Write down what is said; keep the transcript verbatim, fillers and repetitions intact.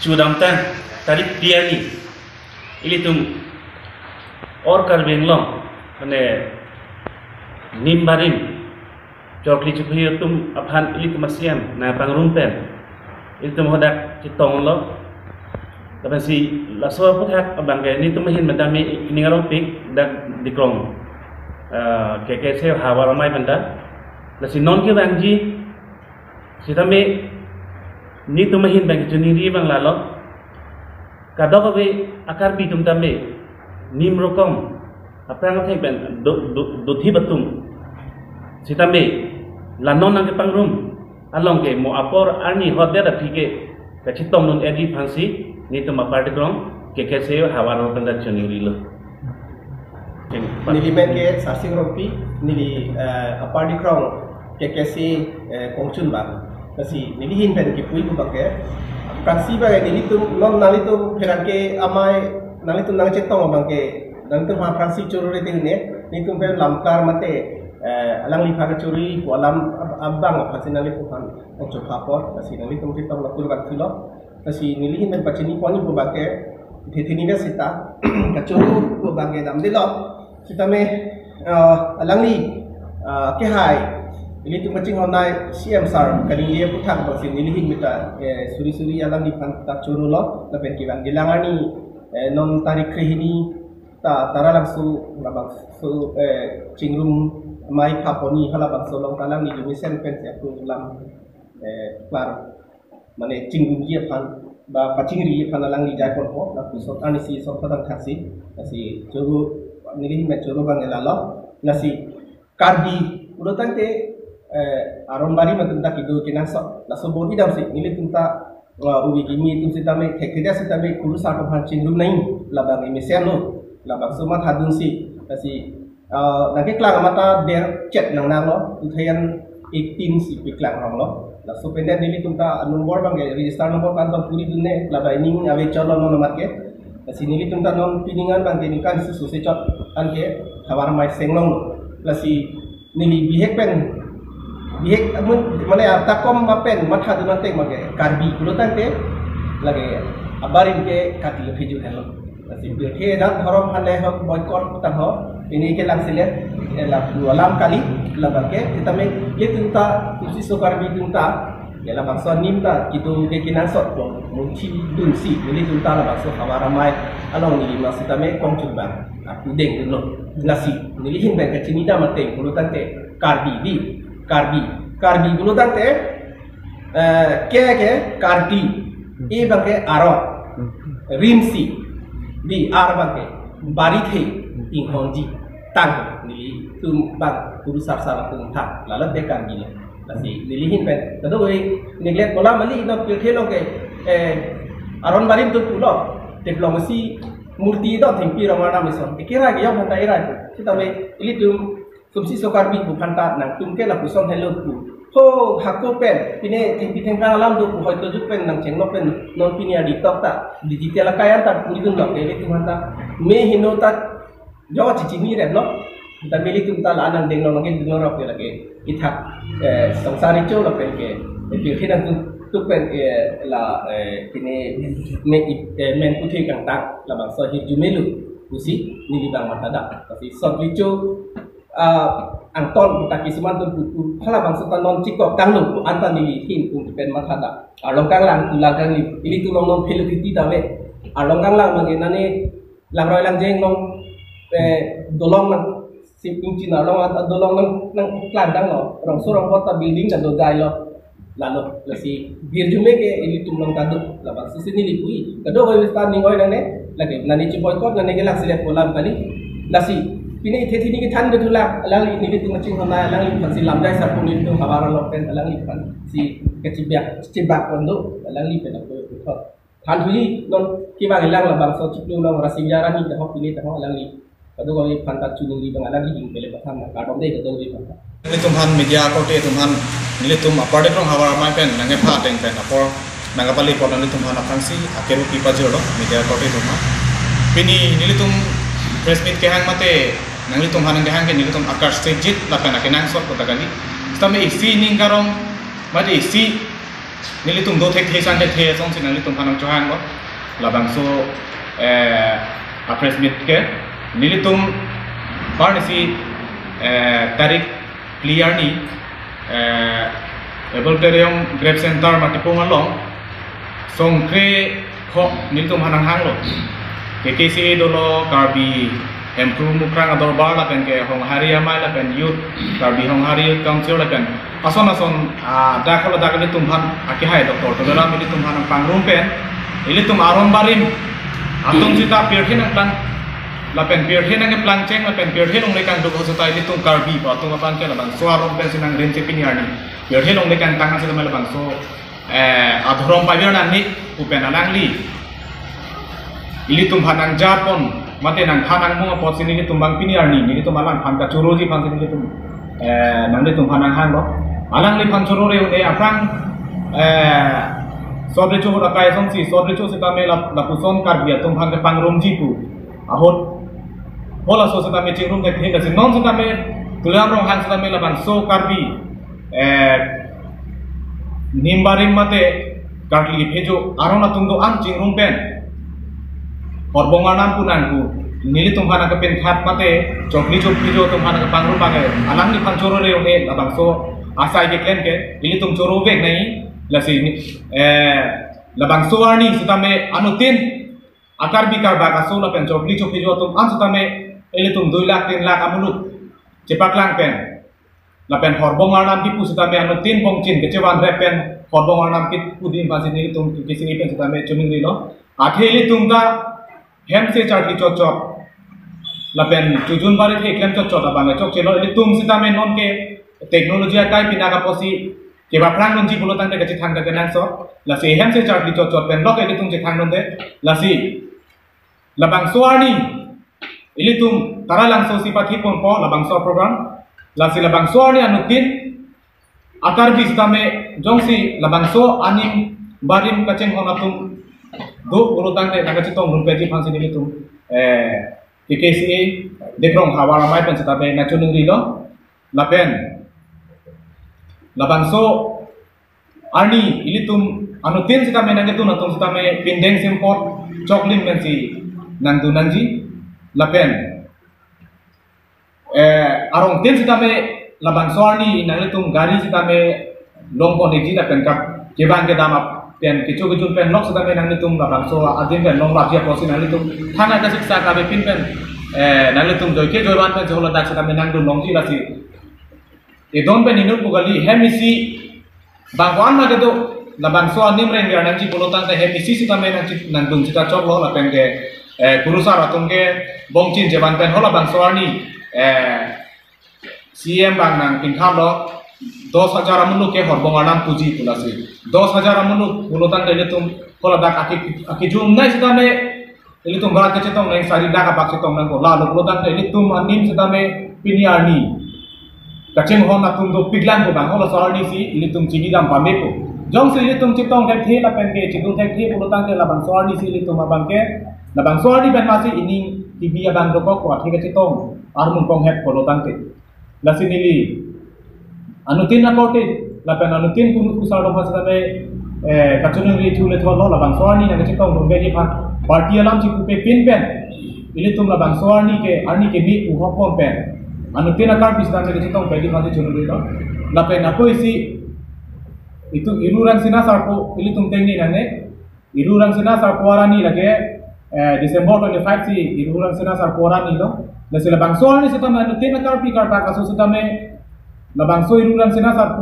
Chudamtang tarik phli arni ilitum All Karbi Anglong, mane, Nim Barim chokli chophi atum aphan ilitum a-C M nangpangrum pen ilitum hadak chetonglo. Lapensi laso aphuthak abangke nelitum ahin madam, ining arongpik dak Dikrong, eh, K K C havar amei aphanta. Lasi non kevangji sitame nelitum ahin abang choningri abang lalo. Kadokave a-Karbi atum tame nim rokom aphrang atheng pen do, do, dothip atum. Sitame la non nangkepangrum along ke mo apor arni hot det aphi ke kachetongdun edi aphansi nelitum a-party krong K K C havar aphanta choningrilo. Neli men ke Sarsing Rongpi, neli, eh, a-party krong K K C, eh, kongchun abang. Lasi neli ahin pen kipu pu abangke, aphrangsi abangke nelitum non nanglitum pherangke amei, nanglitum nangchetong abangke, nanglitum aphrangsi choro re ting ne, nelitum pen lamkar mate, eh, alangliphan choro pu alam ab-, abang aphansi nanglitum aphan ongchopha apot, lasi nanglitum chetong latur bang thulo. Lasi neli ahin pen pachini pon pu abangke, thethini na sita kachoro pu abangke damdelo. Sitame, eh, alangli, eh, kehai, ilitum kachinghon nai C M sir kaningje aphuthak abangsi neli ahin mita, eh, suri suri alangliphan ta chorolo, lapen kevangjilang arni, eh, non tarik krehini ta Taralangso labangso, eh, chingrum amei phaponi halabangso along ta alangli jumesen pensi ako lam, eh, klar, mane chingrumji aphan ba pachingriji aphan alangli jai ponpo, lapuson arnisi song padang thaksi, lasi choro, neli ahin pen choro abang lalo. Lasi Karbi pulo tangte, eh, aron barim atum ta kedo kenangsot, laso bor-i damsi nelitum ta, eh, ubi kimi atum sitame, thekthedet sitame kurusar atum aphan chingrum nangji, labang emesenlo, labangso mathadunsi, lasi, eh, nangkeklang amat ta der chet nangnanglo, two thousand eighteen si paklang ronglo. Laso pen nelitum ta number abangke register number kan tong puri dunne, labang ining ave chotlo non amat ke. Lasi nelitum ta non pining an abangke ningkan isi sose chot anke havar amei senglonglo. Lasi neli bihek pen, bihek amun, mane arta kom apen mathadun ateng abangke Karbi pulo tangte lake abarim ke kati lo phiju helo. Lasi pirthe adak dhorom aphan le hok boycott tangho, pini kelang silet, eh, lapu alam kali, labangke, sitame ilitum ta, Tumsi so Karbi atum ta, ya labangso anim ta, kedo ke kenangsot po, munthi dunsi, ilitum ta labangso havar amei along neli ma sitame kongchun abang, aku deng dunlo. Lasi, neli ahin pen kachini dam ateng pulo tangte, Karbi di, Karbi, Karbi pulo tangte, eh, K ke Karti, I abangke arong, rimsi, di R abangke barithe, inghonji, tang, nelitum abang kurusar sar atum tha, lalo te Karbi lo. Lasi neli ahin pen, kadokave neglect kola mali, non pirthe along ke, eh, aron barim atum pulo, teplong si murti do thengpi rong arnam ison, ekera ke yong aphanta era ke, sitame ilitum Tumsi so Karbi pu aphanta nangtum ke lapuson helo pu. Ho, hako pen, pine thengpi thengphrang alam do pu, hoito jut pen nangchenglo pen, non pini aditok ta, digital akai an ta puri dunlo ke ilitum aphanta. Me hino ta, jo chichini rem lo. Ta me ilitum ta la nangdenglo nangke denglo rok ke lake. Ithak, eh, songsar icho lo pen ke. Eh, pirthe nangtum tuk pen, eh, la, eh, pine me, eh, men puthe kangtang, labangso hirjume lo pusi, neli abang mathadak. Lasi sot richo, ah, angton ta kisuman atum pupu, halabangso ta non chikok tanglo, anta neli ahin pen mathada. Arlong kanglang tu lagang ni, ilitum along non phelo kiti ta ave. Arlong kanglang abangke nane langroi langjeng along, eh, dolong nang, si ingchin arlong anta dolong nang, nangklang tanglo. Rongso rongpot ta building ta do jailo. Lalo, lasi hirjume ke ilitum along ta do, labangso si neli pu-i. Kadokave ta ning oi nangne, lake nane che-boycott, nane kelang silet pu alam kali. Lasi, pine thethini kethan betula, alangli nelitum kachinghon nai, alangliphan si lamjai sarpo nelitum havar along pen, alangliphan si kachibak, chibak kondo, alangli pen ako pu thot. Than thuji non kevang ilang labangso chiklo along Rasinja arni ta ho, pine ta ho, alangli kadokave aphanta choningri abang alangli ahin pen le pathan nang kardom de kadokave aphanta. Nelitum aphan media korte atum aphan, nelitum a-party krong havar amei pen nangkepha ateng pen apor nangkapale apot nanglitum aphan aphrangsi akeru kipajirlo media korte atum aphan. Pini nelitum press meet kehang mate nanglitum aphan nangkehang ke nelitum akar sejit lapen akenangsot kota kali. Sitame isi ning karong mate isi Nelitum do thekthe sang thekthe asonsi nanglitum aphan nangchohanglo. Labangso, eh, a press meet ke nelitum parnisi, eh, tarik phli arni, eh, Abel Terang Grape Center Matipung along songkre kho nelitum aphan nanghanglo. K K C A dolo, Karbi Hemphu Mukrang Adorbar lapen ke Honghari Amei lapen Youth, Karbi Honghari Youth Council lapen ason ason, ah, dak holo dak nelitum aphan akehai Doctor Tuliram nelitum aphan nangpangrum pen ilitum aron barim atum sita pirthe nangplang lapen pirthe nangplang cheng lapen pirthe longle kangduk ho sita ilitum Karbi atum aphan ke labangso aron pensi nangrin che pini arni pirthe longle kangtang nang sita labangso, eh, adhorom pavir nangne pu pen alangli ilitum aphan nangjapon mate nangthan nangmung apotsi nelitum abang pini arni nelitum alangphan kachoroji aphansi nelitum, eh, nanglitum aphan nanghanglo. Alangliphan choro re-un-e aphrang, eh, sot recho ahut akai asonsi sot recho sitame lap-, lapuson Karbi atum aphan kepangrumji pu ahut halaso sitame chingrum thekthe, lasi non sitame Tuliram Ronghang sitame labangso Karbi, eh, nim barim mate karkli phejo aron atum do-an chingrum pen Horbong Arnam pu nang pu nelitum aphan nangkepin khat mate chokli chok phejo atum aphan nangkepangrum abang ke alangliphan choro re-un-e labangso asai keklem ke ilitum choro vek nai, lasi, eh, labangso arni sitame anuttin a Karbi karbak aso lapen chokli chok phejo atum an sitame ilitum dui lakh tin lakh amuluk chepaklang pen lapen Horbong Arnam kipu sitame anuttin bongchin kechevan rep pen Horbong Arnam kipu adim aphansi nelitum K K C A pen sitame choningrilo. Athe ilitum ta hem se charli chotchot lapen chojun barit keklem chotchot abang chokchelo, ilitum sitame non ke technology akai pini apotsi kepaphrang dunji pulo tangte kachethang ta kenangsot, lasi hem se charli chotchot pen lok ilitum chethang dunde, lasi labangso arni ilitum Taralangso si pathipon po labangso program, lasi labangso arni anuttin a Karbi sitame jongsi labangso anim barim kachinghon atum do pulo tangte nangkachetong dunpeji aphansi nelitum, eh, K K C A Dekrong Havar Amei pen sitame nangchoningrilo. Lapen labangso arni ilitum anuttin sitame nangketun atum sitame pindeng simpot choklim pensi nangdun nangji. Lapen, eh, arongtin sitame labangso arni nanglitum gari sitame longpon-ikji lapen kap kevang kedam ap pen kecho kejun pen lok sitame nanglitum labangso adim pen longlapji apotsi nanglitum thana kasiksa kavepin pen, eh, nanglitum joike joivan pen jolo dak sitame nangdun longji, lasi edon pen inut pu kali, hem isi bang ko-an ma kedo, labangso anim reng nangji pulo tangte hem isi sitame nangchi-, nangdun chita choklo lapen ke, eh, kurusar atum ke bongchin chevan pen halabangso arni, eh, C M abang nangpinthalo dos hajar amuluk ke Horbong Arnam puji pu, lasi dos hajar amuluk pulo tangte ilitum haladak aki, akijum nai sitame ilitum barat kachetong nang sari lakh abak chetong nangkok, lalo pulo tangte ilitum anim sitame pini arni kachinghon atum dopiklang ko abang halaso arni si ilitum chini dam pame ko. Jongsi ilitum chetong thekthe lapen ke chedun thekthe pulo tangte labangso arni si ilitum abang ke, labangso arni pen masi ining T V abang dokok ko, athe kachetong armung konghet pulo tangte. Lasi neli anuttin akorte lapen anuttin kunu kusar dong sitame, eh, kachoningri thu le tholo, labangso arni nangkachetong dunji aphan party alam chikupepin pen ilitum labangso arni ke, arni ke mi uhok pon pen anuttin a Karbi sitame kachetong pedi aphansi choningrilo. Lapen ako isi itum Iru Rangsina Sarpo ilitum tengne nangne, Iru Rangsina Sarpo arni lake, eh, December twenty-five si Iru Rangsina Sarpo arni lo. Lasi labangso arni sitame anuttin a Karbi karbak aso sitame labangso Iru Rangsina Sarpo